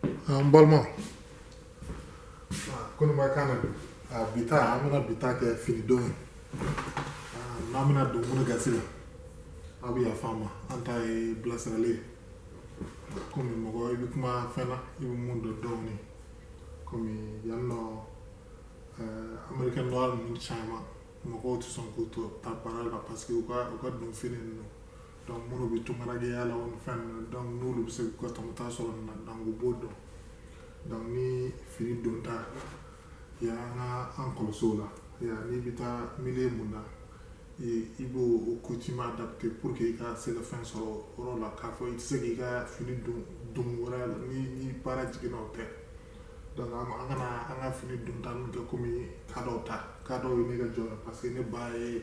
An balima ko kan na don bi ta, an bɛna bi ta kɛ finidon ye. N'an bɛna don minnu gasi la, aw bɛ yafa an ma, an ta ye bilasirali ye. Komi mɔgɔ i bɛ kuma fɛn na, i bɛ mun dɔn dɔɔni, komi yan nɔ, Américain noir ninnu caman, mɔgɔw tɛ sɔn k'u to ta baara la parce que u ka don fini ninnu. Donc minnu bɛ tunkarankeya la o ni fɛn ninnu, donc n'olu bɛ se k'u ka tɔmɔta sɔrɔ nin na, donc u b'o dɔn. Donc ni fini donta yan, an ka an kɔlɔsi o la. Yan, n'i bɛ taa milieu mun na, i b'o o coutume adapté pour que i ka se ka fɛn sɔrɔ o yɔrɔ la, k'a fɔ i tɛ se k'i ka fini don don wɛrɛ la ni baara jiginna, o tɛ. Donc an kana an ka fini donta ninnu kɛ komi kadɔw ta. Kadɔw ye ne ka jɔn ye parce que ne ba ye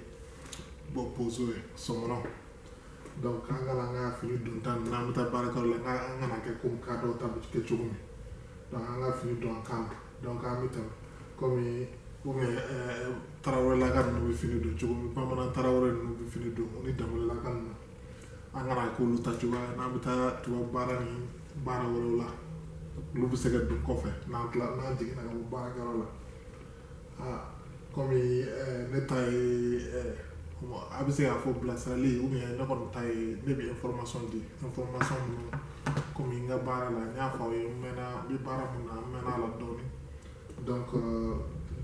bɔ bozo ye, sɔmɔnɔ. Donc an kana an ka fini donta ninnu, n'an bɛ taa baarakɛyɔrɔ la, an kana kɛ komi kadɔw ta bɛ kɛ cogo min. Donc an ka fini don an kan na. Donc an bɛ tɛmɛ komi ou bien tarawelelaka ninnu bɛ fini don cogo min, bamanan tarawele ninnu bɛ fini don, o ni danbelelaka ninnu, an kana k'olu ta cogoya. N'an bɛ taa tubabu baara ni baara wɛrɛw la, olu bɛ se ka don kɔfɛ n'an tila, n'an jiginna ka bɔ baarakɛyɔrɔ la. Aa, komi ne ta ye, a bɛ se k'a fɔ bilasirali, ou bien ne kɔni ta ye, ne bɛ information di, information minnu komi n ka baara la, n y'a fɔ aw ye, n mɛnna, n bɛ baara mun na, n mɛnna a la dɔɔni. Donc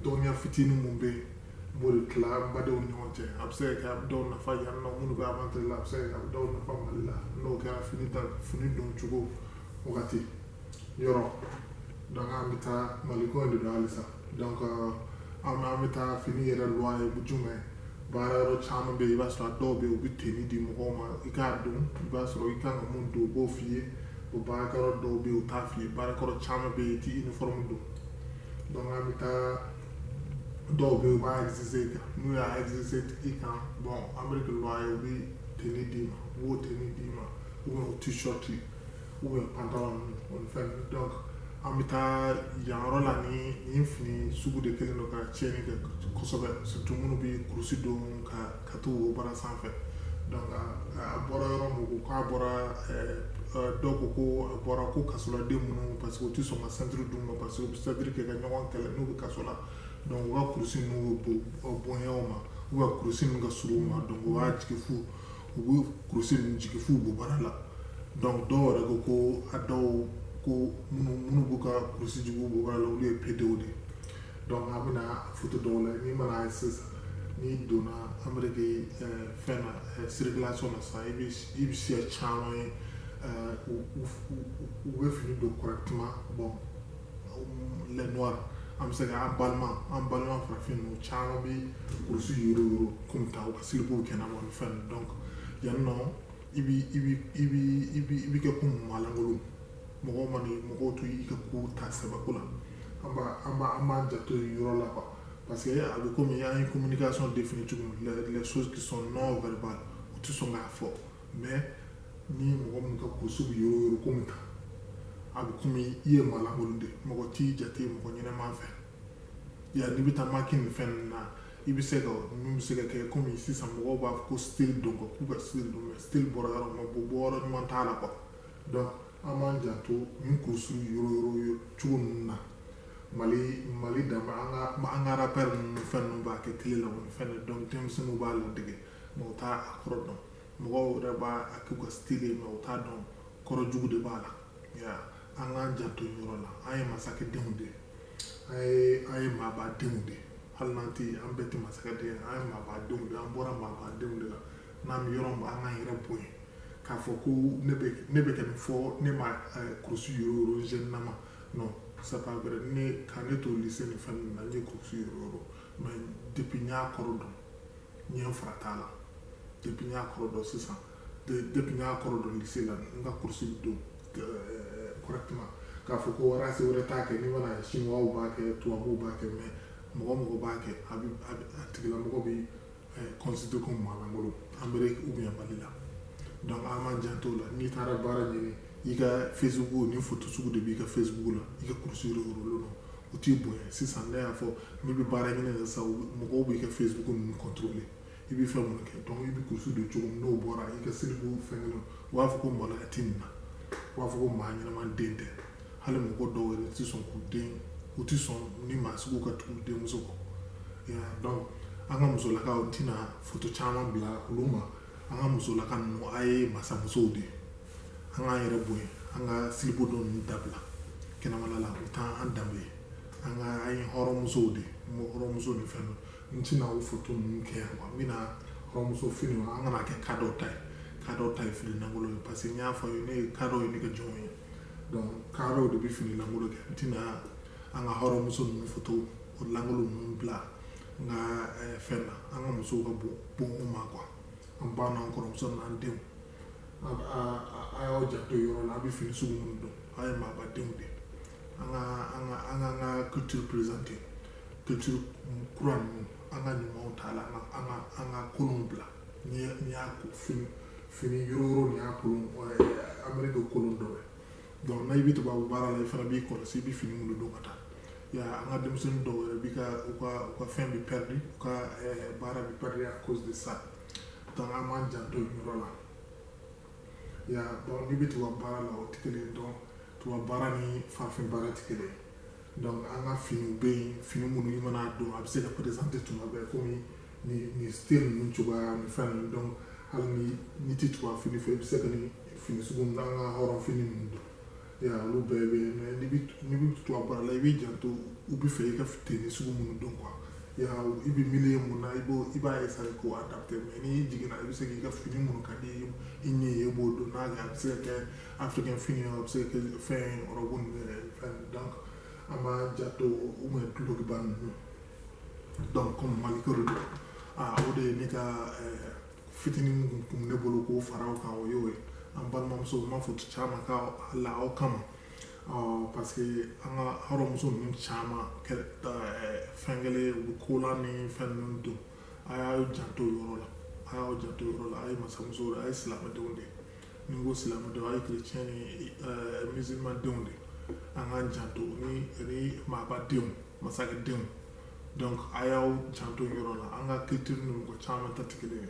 dɔnniya fitinin mun bɛ yen, n b'o de tila n badenw ni ɲɔgɔn cɛ. A bɛ se ka kɛ a bɛ dɔw nafa yan nɔ, minnu bɛ aventure la, a bɛ se ka kɛ a bɛ dɔw nafa Mali la, n'o kɛra fini ta, fini don cogo, wagati, yɔrɔ. Donc an bɛ taa Mali ko in de don halisa. Donc an bɛ taa fini yɛrɛ loi ye jumɛn? Baara yɔrɔ caman bɛ yen, i b'a sɔrɔ a dɔw bɛ yen, u bɛ tenue di mɔgɔw ma i k'a don. I b'a sɔrɔ i kan ka mun don, u b'o f'i ye. O baarakɛyɔrɔ dɔw bɛ yen, u t'a f'i ye. Baarakɛyɔrɔ caman bɛ yen, i tɛ uniforme don. Donc an bɛ taa, dɔw bɛ yen, u b'a exiger i kan. N'u y'a exiger i kan, bon, Amérique loi ye, u bɛ tenue d'i ma, u b'o tenue d'i ma, ou bien o t-shirt ou bien pantalon ninnu, o ni fɛn ninnu. Donc an bɛ taa yan yɔrɔ la, ni nin fini sugu de kɛlen don ka tiɲɛni kɛ kosɛbɛ, surtout minnu bɛ kurusi don ka t'u wo bara sanfɛ. Donc a bɔra yɔrɔ min, ko k'a bɔra, dɔw ko ko a bɔra ko kasoladen minnu, parce que u tɛ sɔn ka ceinture d'u ma, parce que u bɛ ceinture kɛ ka ɲɔgɔn kɛlɛ n'u bɛ kaso la. Donc u ka kurusi ninnu bɛ bonya u ma, ou bien kurusi ninnu ka surun u ma. Donc u b'a jigin fu, u bɛ kurusi ninnu jigin f'u bobara la. Donc dɔw yɛrɛ ko ko a dɔw ko minnu b'u ka kurusi jigin u bobara la, olu ye pédéw de ye. Donc an bɛna photo dɔw la. N'i mana ye sisan, n'i donna Amérique fɛn na, circulation na sisan, i bɛ siya caman ye, u bɛ fini don correctement. Bon, les noirs, an bɛ se ka an balima farafin ninnu caman bɛ kurusi yoro yoro komi ta, u ka silipuw kɛnɛma ni fɛn ninnu. Donc yan nɔ, i bɛ kɛ komi maalankolon. Mɔgɔw ma ni mɔgɔw to i ka ko ta sɛbɛko la. An b'an janto yen yɔrɔ la quoi, parce que a bɛ komi an ye communication défini cogo min, les choses qui sont non verbales, u tɛ sɔn k'a fɔ. Mais ni mɔgɔ min ka kurusi bɛ yoro yoro komi tan, a bɛ komi i ye maalankolon de ye, mɔgɔ t'i jate mɔgɔ ɲɛnɛma fɛ yan. N'i bɛ taa maki ni fɛn ninnu na, i bɛ se ka min bɛ se ka kɛ komi sisan mɔgɔw b'a fɔ ko style don quoi, k'u ka style don, mais style bɔra yɔrɔ min, bɔ yɔrɔ ɲuman t'a la quoi. Donc an b'an janto nin kurusi yoro yoro cogo ninnu na. Mali dama, an ka rappeur ninnu, fɛn ninnu b'a kɛ télé la o ni fɛn ninnu. Donc denmisɛnninw b'a ladege, mais u t'a a kɔrɔ dɔn. Mɔgɔw yɛrɛ b'a a k'u ka style ye, mais u t'a dɔn kɔrɔ jugu de b'a la ya. An k'an janto nin yɔrɔ la. An ye masakɛdenw de ye, an ye maabadenw de ye. Hali n'an tɛ, an bɛɛ tɛ masakɛden ye, an ye maabadenw de ye, an bɔra maabadenw de la. N'an bɛ yɔrɔ min, an k'an yɛrɛ bonya. K'a fɔ ko ne bɛ ka nin fɔ, ne ma kurusi yoro yoro jeune nama, non, c'est pas vrai. Ne ka ne to lycée ni fɛn ninnu na, n ye kurusi yoro yoro, mais depuis n y'a kɔrɔ dɔn, n ye n farata la. Depuis n y'a kɔrɔ dɔn sisan, depuis n y'a kɔrɔ dɔn lycée la, n ka kurusi bɛ don correctement. K'a fɔ ko race wɛrɛ t'a kɛ, n'i mana chinois b'a kɛ, tubabuw b'a kɛ, mais mɔgɔ mɔgɔ b'a kɛ, a bɛ a tigilamɔgɔ bɛ considéré comme maalankolon Amérique ou bien Mali la. Donc an b'an janto o la. N'i taara baara ɲini, i ka Facebook ni photo sugu de b'i ka Facebook la, i ka kurusi yoro yorolen don, u t'i bonya. Sisan ne y'a fɔ, n'i bɛ baara ɲini na sisan, mɔgɔw b'i ka Facebook ninnu contrôler, i bɛ fɛn minnu kɛ. Donc i bɛ kurusi don cogo min, n'o bɔra i ka silipu fɛn kelen, u b'a fɔ ko maloya tɛ nin na, u b'a fɔ ko maa ɲɛnama den tɛ. Hali mɔgɔ dɔw yɛrɛ tɛ sɔn k'u den, u tɛ sɔn ni maa sugu ka tugu denmuso kɔ. Donc an ka musolakaw tɛna photo caman bila olu ma. An ka musolaka ninnu, a ye masamusow de ye. An k'an yɛrɛ bonya, an ka silibo dɔ ninnu dabila kɛnɛmana la, o t'an danbe ye. An ka an ye hɔrɔnmusow de ye, hɔrɔnmuso ni fɛn ninnu. N tɛna o photo ninnu kɛ yan quoi. N bɛna hɔrɔnmuso fini, an kana kɛ kadɔw ta ye. Kadɔw ta ye fini lankolon ye, parce que n y'a fɔ aw ye, ne ye kadɔw ye, ne ka jɔnw ye. Donc kadɔw de bɛ fini lankolon kɛ. N tɛna an ka hɔrɔnmuso ninnu photo o lankolon ninnu bila n ka fɛn na. An ka musow ka bon u ma quoi. An ba n'an kɔrɔmuso n'an denw, a y'aw janto yɔrɔ la. A bɛ fini sugu minnu don, a ye maabadenw de. An ka culture présenter, culture kura ninnu, an ka ɲumanw t'a la, an ka kolonw bila. N'i y'a fini yɔrɔ nin y'a kolon, Amérique kolon dɔ ye. Donc n'a i bɛ tubabu baara la, i fana b'i kɔlɔsi, i bɛ fini minnu don ka taa. Ya an ka denmisɛnnin dɔw yɛrɛ b'i ka u ka fɛn bɛ perdu, u ka baara bɛ perdu à cause de ça. Donc an b'an janto yen yɔrɔ la. Ya bon, n'i bɛ tubabu baara la, o tɛ kelen ye. Donc tubabu baara ni farafin baara tɛ kelen ye. Donc an ka finiw bɛ yen, fini minnu i mana don, a bɛ se ka présenter tuma bɛɛ, komi nin style ninnu cogoya ni fɛn ninnu. Donc hali ni n'i tɛ tubabu fini fɛ, i bɛ se ka nin fini sugu ninnu, an ka hɔrɔn fini ninnu don. Ya olu bɛɛ bɛ yen. Mais n'i bɛ tubabu baara la, i b'i janto u bɛ fɛ i ka tenue sugu minnu don quoi. Ya i bɛ milieu mun na, i b'a essayer k'o adapter. Mais n'i jiginna, i bɛ se k'i ka fini minnu ka di i ɲɛ ye, i b'o don. N'a kɛ, a bɛ se ka kɛ africain fini ye, a bɛ se ka kɛ fɛn robe ninnu yɛrɛ fɛn. Donc an b'an janto u bɛ dulokiba ninnu. Donc comme maliko de don, o de ye ne ka fitinin min kun ne bolo k'o fara o kan, o y'o ye. An balimamuso, n b'a fɔ caman ka la aw kama, parce que an ka hɔrɔnmuso ninnu caman kɛ fɛn kelen, u bɛ kolan ni fɛn ninnu don. A y'aw janto o yɔrɔ la, a y'aw janto o yɔrɔ la. A ye masamusow de, a ye silamɛdenw de ye. Ni n ko silamɛdenw, a ye chrétien ni musulman denw de. An k'an janto ni maabadenw, masakɛdenw. Donc a y'aw janto o yɔrɔ la. An ka culture ni mɔgɔ caman ta tɛ kelen ye.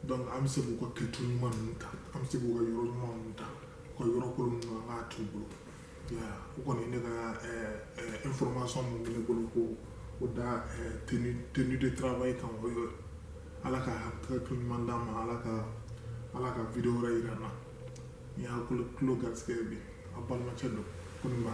Donc an bɛ se k'u ka culture ɲuman ninnu ta, an bɛ se k'u ka yɔrɔ ɲuman ninnu ta, u ka yɔrɔ kolon ninnu, an k'a t'u bolo. Ya o kɔni, ne ka information min bɛ ne bolo ko o da tenue de travail kan, o ye. Ala ka hakili ɲuman d'an ma. Ala ka vidéo wɛrɛ yira an na. Ni y'aw tulo garisɛgɛ ye bi, aw balimacɛ don ko nin ba.